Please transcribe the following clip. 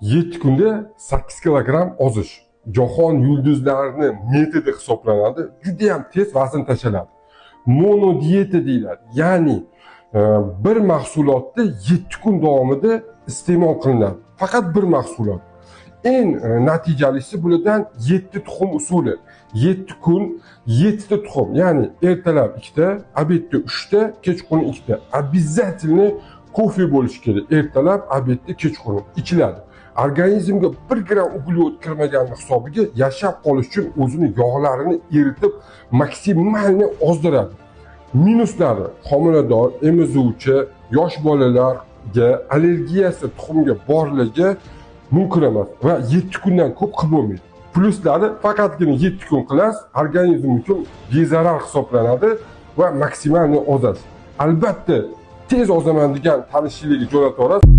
7 kunda 8 kilogramm ozish. Jahon yulduzlarini metodi hisoblanadi. Juda ham tez vazn tashlanadi. Mono diyeta deyiladi. Ya'ni bir mahsulotni 7 kun davomida iste'mol qilinadi. Faqat bir mahsulot. Eng natijalisi bulardan 7 tuxum usuli. 7 kun 7 ta tuxum, ya'ni ertalab 2 ta, obedda 3 ta, kechqurun 2 ta. Обязательно kofe bo'lishi kerak. Ertalab, obedda, kechqurun ichiladi. Organizmga 1 gram uglevod kirmagani hisobiga yashab qolish uchun o'zini yog'larini eritib maksimalni ozdiradi. Minuslari: homilador, emizuvchi, yosh bolalarga allergiyasi tuxumga borligi mumkin emas va 7 kundan ko'p qilib bo'lmaydi. Pluslari: faqatgina 7 kun qilasiz, organizm uchun bezarar hisoblanadi va maksimalni ozasiz. Albatta, tez ozaman degan tanishinglarga jo'natib yuborasiz.